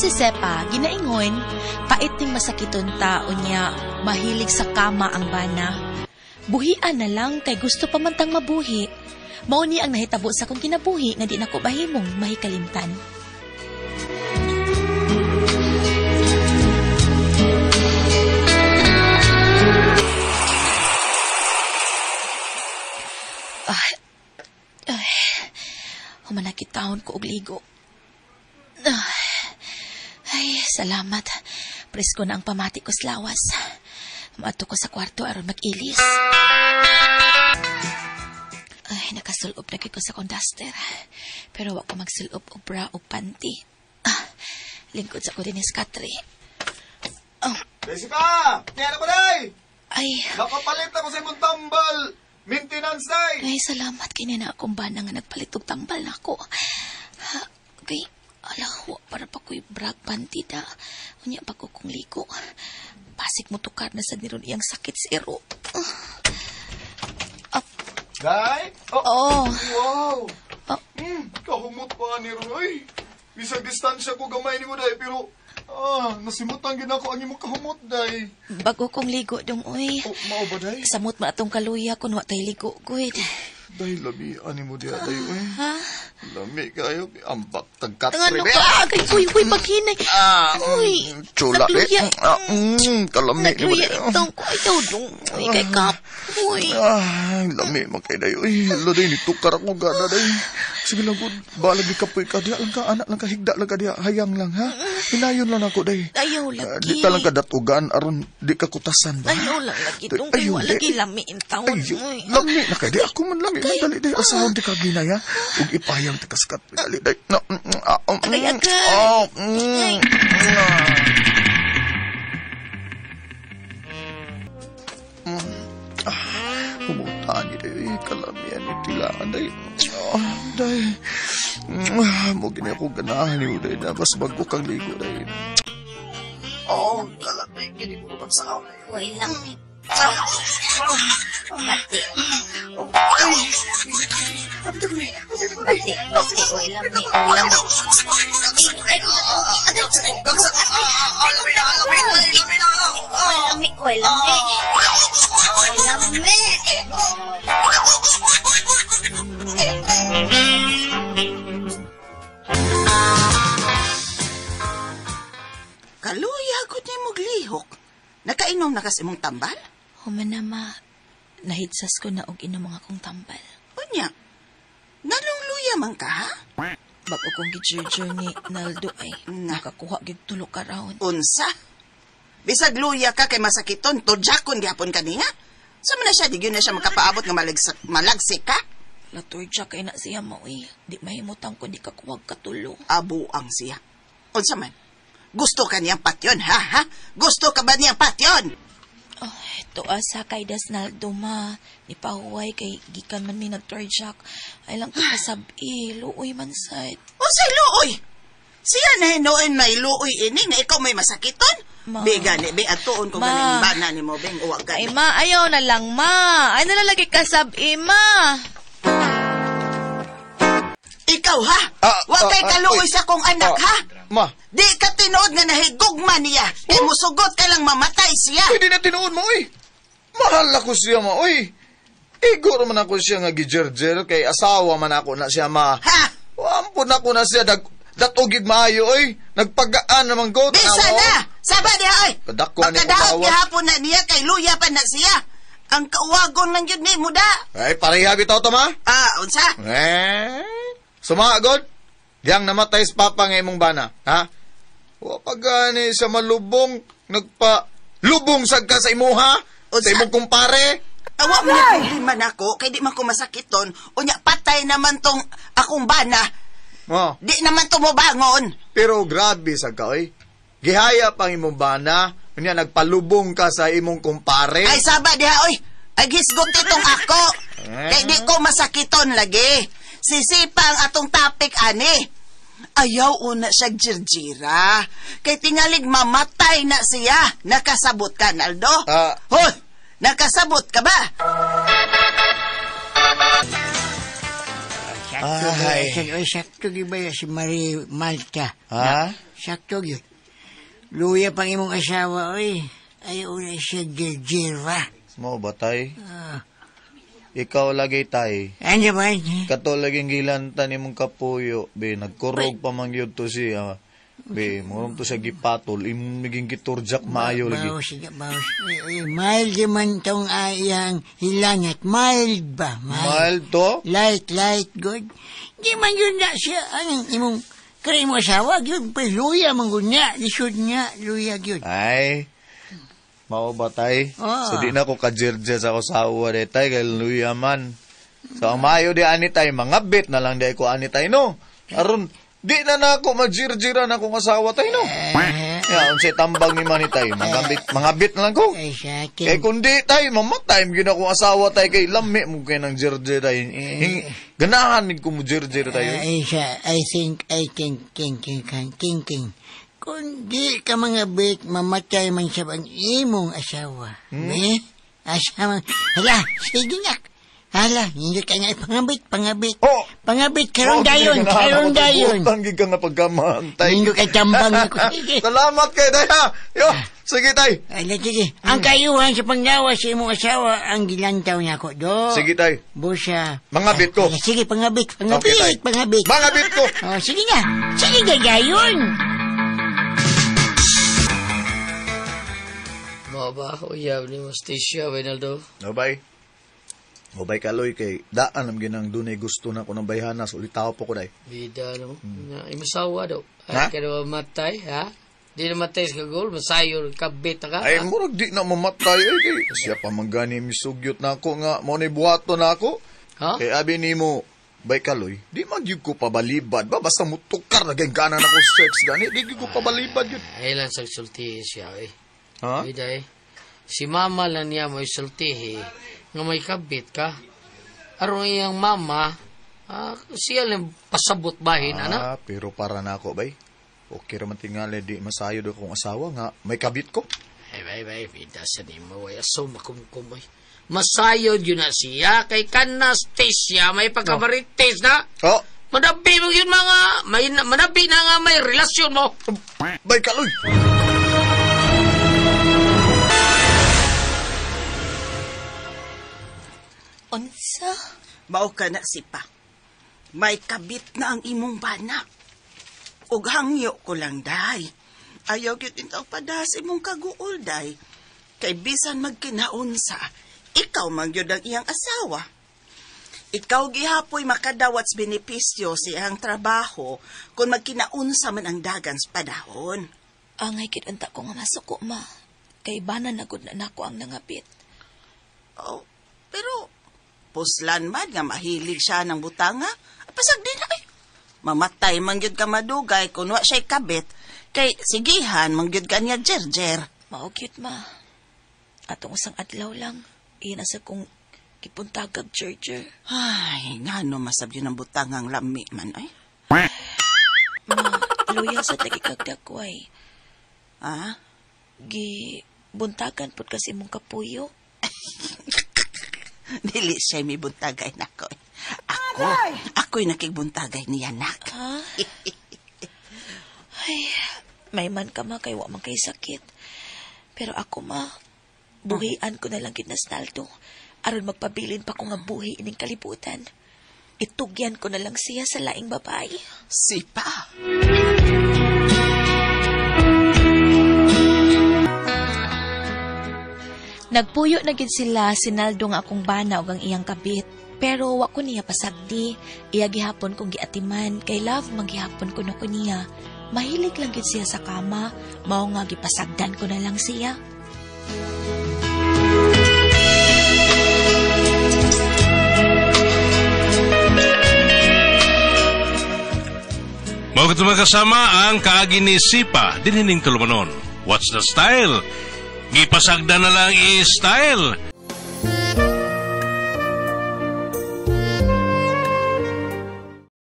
si Sepa, ginaingon, pait ning masakiton tao niya, mahilig sa kama ang bana. Buhian na lang kay gusto pa man tang mabuhi. Mao ni ang nahitabo sa akong kinabuhi nga di nako bahimong mahikalimtan. Ay, humanakit taon ko og ligo. Ay, salamat. Presko na ang pamati ko sa lawas. Maadto ko sa kwarto aron mag-ilis. Ay, nakasulob na ko sa akong duster. Pero wa ko magsulob og bra o panty. Lingkod sa ko din is Katri. Oh. Jessica! Kaya na ko, day! Ay. Nakapalit ako sa imong tambal! Maintenance, day! Ay, salamat. Kaya na akong bana nga nagpalit og tambal na ako. Okay. Ala, wa para pa ko'y brag panty da. Unya pa ko kong ligo. Pasig mo tukar na sa niron iyang sakit sa iro. Day? Oh. Oh. Wow! Oh. Kahumot pa ni ron, oy. Bisag distansya ko gamay ni mo, day, pero nasimutan gid ako ang imong kahumot, day. Bago kong ligo dong, oy. Oh, mao ba, day? Samot man atong kaluya kun wa tay ligo, gud. Day, lami ani mo diha, day, oy. Ha? Lami kayo, ambak tagkatre. Ano ka? Agay, uy, uy, paghinay. Uy, Chula, eh. nagluya. Kalami ni mo Nagluya diha. itong ko. Ayaw dong. Uy, kay kap. Uy. Lami man kay day. Uy, hala, day, nitukar ako gana, day. Sige lang, good. Balag di kapoy ka diha lang ka, anak lang ka, higda lang ka diha. Hayang lang, ha? Hinayon lang ako, day. Ayaw lagi. Di ta lang ka datugan, aron di ka kutasan ba? Ayaw lang lagi dong. Kay Ayaw, wala di. lagi lami in taon. Ayaw, Uy. lami na kay. Di ako man lami. Dali, day. Asahon di ka ginaya. Ug ipayang ti kaskat. Dali, day. No, Agay, agay. Oh, Ay. Humutaan ni day. Kalamian ni tilaan, day. Day. Mo gini ako ganahan ni day. Nabas bago kang ligo, day. Oh, kalami. Gini ko naman sa ako, day. Uy, lami. Mati. Mati. Mati. Uy, lami. Lami. Lami. Uy, lami. Uy, lami. Kaluya ko ni mong lihok. Nakainom na kas imong tambal? Human na, ma. Nahidsas ko na og inom ang akong tambal. Unya, nganong luya man ka, ha? Bago kong gijurjur ni Naldo ay Na. nakakuha gid tulo ka round. Unsa? Bisag luya ka kay masakiton, tudjakon gihapon kaniya. Sa man na siya, di gyud na siya makapaabot nga malagsik ka? Laturja kay na siya mo, eh. Di mahimutang ko di ka kuwag katulo. Abuang siya. Unsa man? Gusto ka niyang patyon, ha? Ha? Gusto ka ba niyang patyon? Oh, tuwa sa kay Das Naldo, ma. Ni pahuway kay gikan man mi nagturjak. Ay lang ko kasabi, luoy man sad. Unsay luoy? Siya na hinuon may luoy ini nga ikaw may masakiton? Ma. Biga ni, bi atuon ko Ma. ganing bana ni mo, bing uwag Ay gani. ma, ayaw na lang, ma. Ay nalalagi kasabi, ma. Ikaw, ha? Wa kay kaluoy uy. sa kong anak, ha? Ma. Di ka tinuod nga nahigugma niya. Kay musugot ka lang mamatay siya. Pwede na tinuod mo, uy. Mahal ako siya, ma, uy. Igor man ako siya nga gijerjer kay asawa man ako na siya, ma. Ha? Wampun ako na siya, datugig maayo, oy. Nagpagaan naman ko. Bisa tanawa, na! oy. Saba niya, oy! Kadako ni Pagkadaot asawa. gihapon na niya, kay luya pa na siya. Ang kauwagon lang yun ni mo da. Ay, pareha bitaw to, ma. Unsa? Eh, sumaa, God. Diyang namatay sa papa nga imong bana, ha? Wa pa gani siya malubong, nagpa-lubong sad ka sa imuha, Unsa? sa imong kumpare. Awa mo na problema nako, kay di man ko masakiton. Unya, patay naman tong akong bana. Oh. Di naman to mobangon. Pero grabe sa ka, oy. Gihaya pang imong bana, unya nagpalubong ka sa imong kumpare. Ay, saba diha, oy. Ay, gisgot itong ako. Eh? Kay di ko masakiton lagi. Sisipa ang atong topic, ani. Ayaw una siya jirjira. Kay tingalig mamatay na siya. Nakasabot ka, Naldo? Hoy, nakasabot ka ba? Sakto ba? Ay. Oy, sakto gyud ba si Marie Malta? Ha? Sakto gyud. Luya pang imong asawa, oy. Ayaw na siya jirjira. Mo ba, tay? Ah. Ikaw lagi, tay. Ano ba? Kato laging gilantan imong kapuyo, be. Nagkurog pa man gyud to siya. Be, murong to siya gipatol. Imong naging giturjak maayo lagi. Bawas, sige, bawas. Oy, oy, mild man tong iyang hilangat. Mild ba? Mild. Mild to? Light, light, good. Di man yun na siya. Anong imong, kaya imong asawa, yun, pa luya man gud niya. Lisod niya, luya yun. Ay. Mao ba, tay? Ah. So, di na ko kajirje sa asawa de, tay. Kay luya man. So, ang maayo di ani, tay. Mangabit na lang di ko ani, tay, no? Aron, di na na ako majirjira na akong asawa, tay, no? Ya, unsay tambang ni mani, tay. Mangabit na lang ko. Ay, sa akin. Kay kundi, tay, mamatay mo gyud akong asawa, tay. Kay lami mo kay ng jirje, tay. Ganahan ko mo jirjir, tay. Ay, sa, I think, thinking. Kung di ka mga bit, mamatay man sa ang imong asawa. Eh? Asawa. Hala, sige nga. Hala, hindi ka nga pangabit, pangabit. Oh! Pangabit, karon dayon, karon dayon. Butang gid ka nga pagkamantay. Hindi ka tambang ako. Sige. Salamat kay tay, ha. Yo, sige, tay. Ala, sige. Ang kayuhan sa panggawa sa imong asawa, ang gilantaw niya ko. Do. Sige, tay. Busa. Mangabit ko. Ala, sige, pangabit, pangabit, Okay, tay. pangabit. Mangabit ko. Oh, sige nga. Sige nga, dayon. Mao ba? Uyab ni mo Stacia, Ronaldo. No, bay. O bay kaloy kay daan am ginang dunay gusto na ko ng bayhana so ulitaw po ko day. Bida no. Na imasawa daw. Ha? Ay ka daw matay, ha? Di na matay sa kagol, masayo, kabit na ka. Ay murag di na mamatay ay kay siya pa man gani misugyot na ako nga mo ni buhaton na ako. Ha? Kay abi nimo bay kaloy, di man gyud ko pabalibad ba basta mutukar na kay gana na ko sex gani di gyud ko pabalibad yun. Ay lang sa sultihi siya, eh. Ha? Bida eh. Si mama lang niya may sultihi nga may kabit ka. Aron iyang mama, siya lang pasabot bahin, ana. Ah, pero para na ako bay. Okay ra man tingali di masayod akong asawa nga may kabit ko. Ay, bay, bay, bida sa nimo, ay aso makumkumay. Masayod yun na siya, kay Kanastasia, may pagkamarites na. Oh, Manabi mo yun mga, may, manabi na nga may relasyon mo. bay kaloy. Unsa? Mao ka na sipa. May kabit na ang imong bana. Ug hangyo ko lang, day. Ayaw gyud intaw padas imong kaguol, day. Kay bisan magkinaunsa, ikaw man gyud ang iyang asawa. Ikaw gihapoy makadawat sa benepisyo sa iyang trabaho kung magkinaunsa man ang dagan sa padahon. Angay gid unta ko nga masuko, ma. Kay bana na gud na nako ang nangabit. Oh, pero puslan man nga mahilig siya ng butanga. Pasag din ay. Mamatay man gyud ka madugay kun wa siya'y kabit. Kay sigihan man gyud ka niya jerjer. Mao cute, ma. Atong usang adlaw lang. Iyan asa kong gipuntagag jerjer. Ay, ngano masab yun ang butangang lami man ay. Ma, loyal sa tagikagdakway. Ah? Gi buntagan pud kasi imong kapuyo. Dili siya may buntagay nako. Ako, ako'y nakigbuntagay niya, nak. Ha? Ay, may man ka ma kay wa man kay sakit. Pero ako ma, buhian ko na lang gid na Snaldo. Aron magpabilin pa ko nga buhi ining kalibutan. Itugyan ko na lang siya sa laing babae. Sipa. Nagpuyo na gid sila sinaldo nga akong bana og ang iyang kabit. Pero wa ko niya pasagdi. Iya gihapon kong giatiman kay love manggihapon ko na ko niya. Mahilig lang gid siya sa kama, mao nga gipasagdan ko na lang siya. Mao kato mga kasama ang kaagi ni Sipa dinhining tulumanon. What's the style? Gipasagdan na lang i-style.